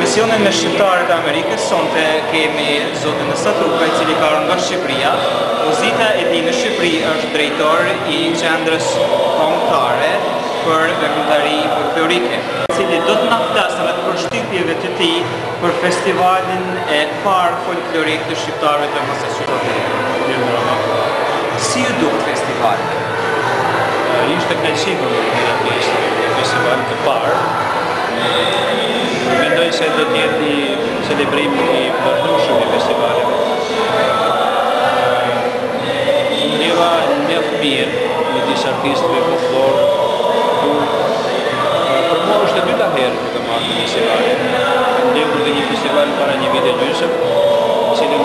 emisionin me shqiptarët e Amerikës, sonte kemi zotin Satruka, i cili ka ardhur nga Shqipëria. Pozita e tij në Shqipëri është drejtor i Qendrës Kombëtare për Veprimtari Folklorike, i cili do të na flasë rreth përshtypjeve të tij për festivalin e parë folklorik të shqiptarëve të Massachusetts. Mirëmbrëma. Si ju duk festivali? Ishte kënaqësi për mua të marr pjesë në një festival të parë. Mendoj se do të jetë një celebrim i vazhdueshëm i festivaleve. U ndjeva mjaft mirë midis artistëve popullorë, ku për mua është e dyta herë që kam ardhur në festivale. Kam ndjekur dhe një festival para një vit e gjysmë, të cilin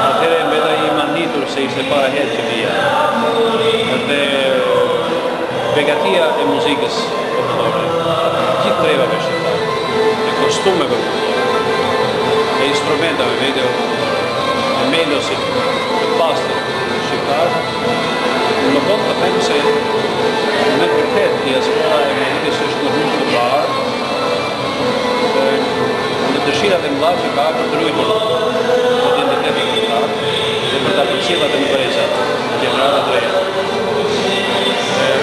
atëherë mbeta i mahnitur se ishte e para herë që vija. Dhe begatia e muzikës popullore, gjithë trevave shqiptare, e kostumeve popullore, e instrumentave veglave popullore, e melosit të pastër shqiptar, më bën të them se në të vërtetë diaspora e Amerikës është në rrugë të mbarë, në dëshirat e mëdha që ka për të ruajtur identitetin kombëtar dhe për ta përcjellë atë në breza, në gjenerata të reja.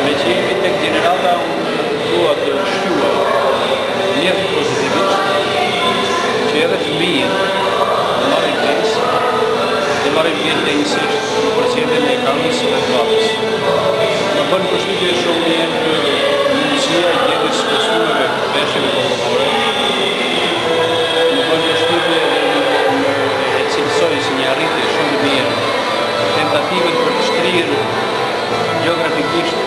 Meqë jemi tek gjenerata, unë dua të shquaj mjaft pozitivisht që edhe fëmijët të marrin pjesë, të marrin pjesë denjësisht në përcjelljen e këngës dhe të valles. Më bën përshtypje shumë mirë mundësia e gjetjes së kostumeve, veshjeve popullore. Më bën përshtypje dhe më e cilësoj si një arritje shumë të mirë tentativën për të shtrirë gjeografikisht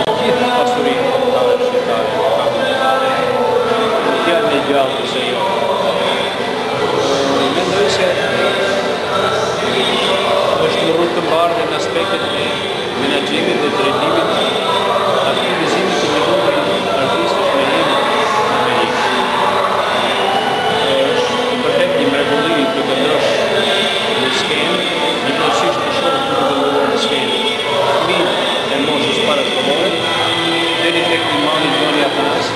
të gjithë pasurinë kombëtare shqiptare në këngën e valle, në fjalën e gjallë ose jo. Mendoj se është në rrugë të mbarë dhe në aspektet e menaxhimit dhe drejtimit, aktivizimit të një numri artistësh me emër në Amerikë. Është vërtet një mrekulli të këndosh në skenë, njëkohësisht të shoh duke kënduar në skenë fëmijët e moshës parashkollore, deri tek i madhi Gjoni Athanas,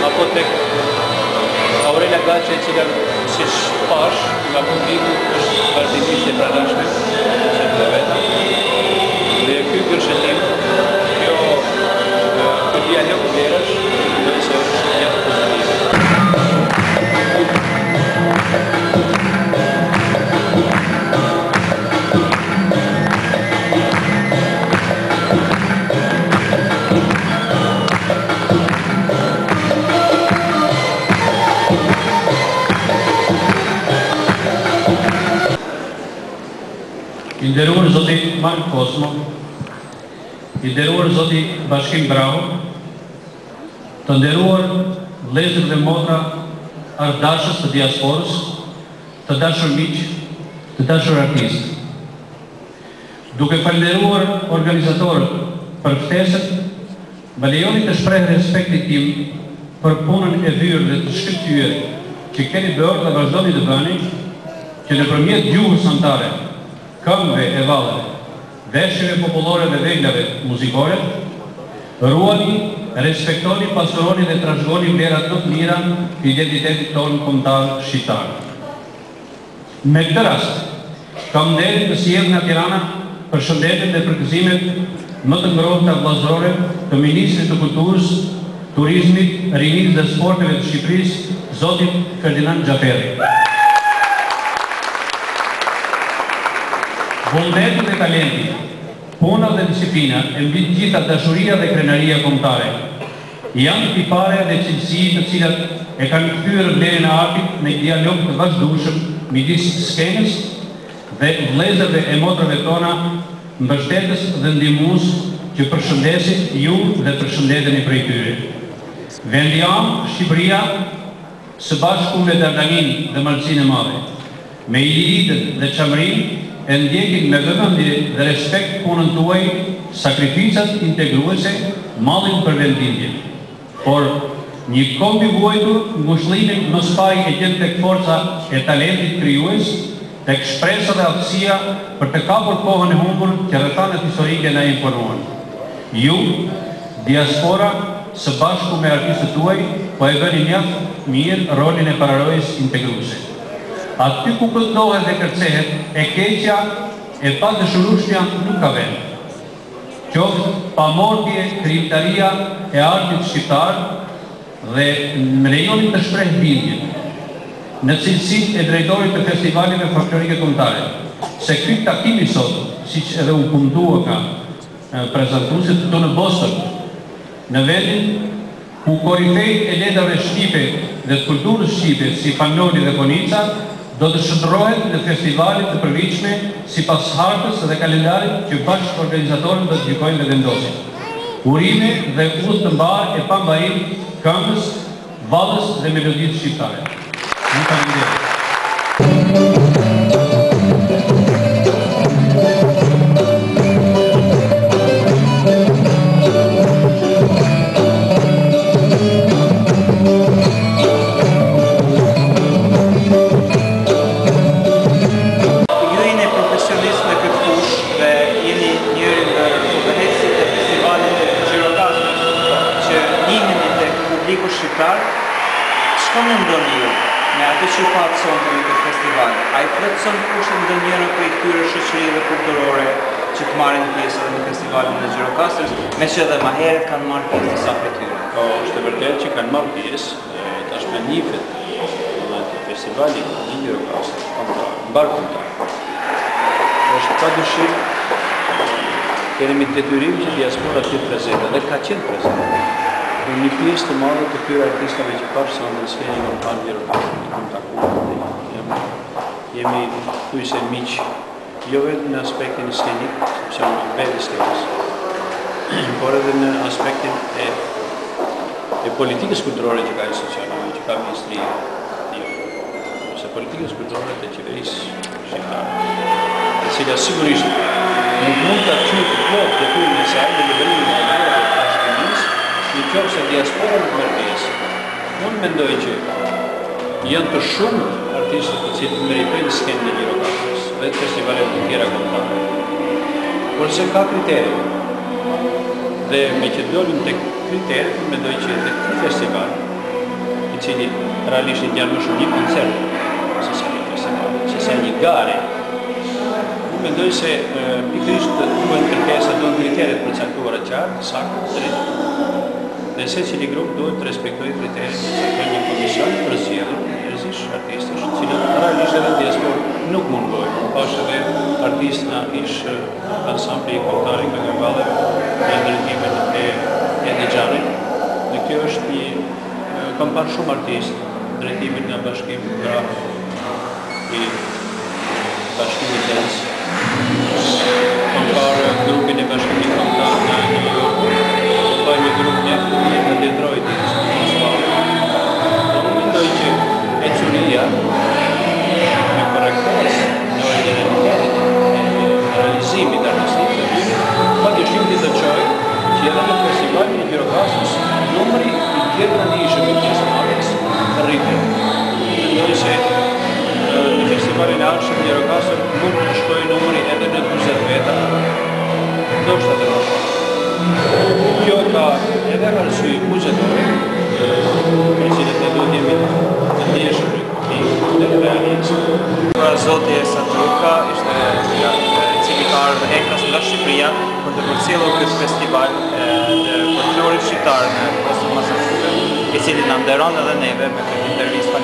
apo tek Aurela Gaçe e cila siç pashë nga publiku është vazhdimisht e pranishme në koncertet e veta. Dhe ky gërshetim, kjo ky dialog vlerash, mendoj se është mjaft pozitiv. I nderuar zoti Mark Kozmo, i nderuar zoti Bashkim Braho, të nderuar vëllezër dhe motra artdashës të diasporës, të dashur miq, të dashur artistë. Duke falënderuar organizatorët për ftesën, më lejoni të shpreh respektin tim për punën e vyer dhe të shkëlqyer që keni bërë dhe vazhdoni të bëni, që nëpërmjet gjuhës amtare, këngëve e valleve, veshjeve popullore dhe veglave muzikore, ruani, respektoni, pasuroni dhe trashëgoni vlerat më të mira të identitetit tonë kombëtar shqiptar. Me këtë rast, kam nderin të sjell nga Tirana përshëndetjet dhe përgëzimet më të ngrohta vëllazërore të Ministrit të Kulturës, Turizmit, Rinisë dhe Sporteve të Shqipërisë, zotit Ferdinand Xhaferri. Vullneti dhe talenti, puna dhe disiplina e mbi të gjitha dashuria dhe krenaria kombëtare, Janë tipare dhe cilësi të cilat e kanë kthyer vlerën e artit në dialog të vazhdueshëm midis skenës dhe vëllezërve e motrave tona mbështetës dhe ndihmues që përshëndesin ju dhe përshëndeteni prej tyre. Vendi amë, Shqipëria, së bashku me Dardaninë dhe Malësinë e Madhe, me Iliridën dhe Çamërinë, e ndjekin me vëmendje dhe respekt punën tuaj, sakrificat integruese, mallin për vendlindjen. Por, një komb i vuajtur, ngushëllimin më së pari e gjen tek forca e talentit krijues, tek shpresa dhe aftësia për të kapur kohën e humbur që rrethanat historike na imponuan. Ju, diaspora, së bashku me artistët tuaj, po e bëni mjaft mirë rolin e pararojës integruese. Aty ku këndohet dhe kërcehet, e keqja e padëshirueshmja nuk ka vend. Qoftë pamortie krijimtaria e artit shqiptar dhe më lejoni të shpreh bindjen, në cilësinë e drejtorit të Festivaleve Folklorike Kombëtare, se ky takim i sotëm, siç edhe u kumtua nga prezantuesit këtu në Boston, në vendin ku korifejtë e letrave shqipe dhe të kulturës shqipe si Fan Noli dhe Konica do të shndërrohet në festivale të përvitshme sipas hartës dhe kalendarit që bashkë-organizatorët do të gjykojnë dhe vendosin. Urime dhe udhë të mbarë e pa mbarim këngës, valles dhe melodisë shqiptare. Ju faleminderit. Ju jeni profesionist në këtë fushë dhe jeni njëri ndër udhëheqësit e festivalit të Gjirokastrës, që njiheni tek publiku shqiptar. Çka mendoni ju me atë që patë sonte në këtë festival? A i plotëson kushtet ndonjëra prej këtyre shoqërive kulturore që të marrin pjesë edhe në festivalin e Gjirokastrës, meqë edhe ma herët kanë marrë pjesë disa prej tyre? Po, është e vërtetë që kanë marrë pjesë, tashmë njihet domethënë festivali i Gjirokastrës, kombëtar, mbarëkombëtar. Është pa dyshim kemi detyrim që diaspora të jetë prezente dhe ka qenë prezente. Unë një pjesë të madhe të këtyre artistave që pashë sonte në skenë i kam parë në Gjirokastër, i kam takuar dhe jam, jemi thuajse miq, jo vetëm në aspektin skenik, sepse unë jam vetë i skenës, por edhe në aspektin e e politikës kulturore që ka institucioni, që ka ministria, ose politikës kulturore të qeverisë shqiptare, e cila sigurisht nuk mund ta kryejë të plotë detyrën e saj në lëvrimin e vlerave të trashëgimisë, në qoftë se diaspora nuk merr pjesë. Unë mendoj që janë të shumtë artistët të cilët meritojnë skenën e Gjirokastrës dhe të festivaleve të tjera kombëtare. Por se ka kritere. Dhe meqë dolëm tek kriteret, unë mendoj që edhe ky festival i cili realisht i ngjan më shumë një koncert se sa një festival, se sa një gare. Unë mendoj se pikërisht duhen kërkesa, duhen kritere të përcaktuara qartë, të sakta, të drejta. Dhe secili grup duhet të respektojë kriteret që cakton një komision i përzgjedhur njerëzish, artistësh, të cilët realisht edhe në diasporë nuk mungojnë. Unë pashë edhe artistë nga ish ansambli kombëtar i këngë valleve në drejtimin e Edi Xhanit. Dhe kjo është një kam parë shumë artistë drejtimin nga Bashkim Braho i Bashkimit Dance. Kam parë grupin e Bashkimit Kombëtar nga New York. Kam parë një grup mjaft të mirë nga Detroiti, mos parë. Po unë mendoj që ecuria me korrektesë në originalitetit e realizimit artistik të tyre, pa dyshim që do çojë që edhe në festivalin e Gjirokastrës numri i të pranishëm i pjesëmarrës rritet. Mendoj se në festivalin e ardhshëm në Gjirokastër mund të shkojë numri edhe në 40 veta, ndoshta edhe më shumë. Kjo ka edhe arsye buxhetore, për cilët ne duhet jemi të ndjeshëm dhe realist. Pra zoti Esat Truka ishte nga i cili ka ardhur enkas nga Shqipëria për të përcjellur këtë festival të folklorit shqiptar në Boston, Massachusetts, i cili na nderon edhe neve me këtë intervistë.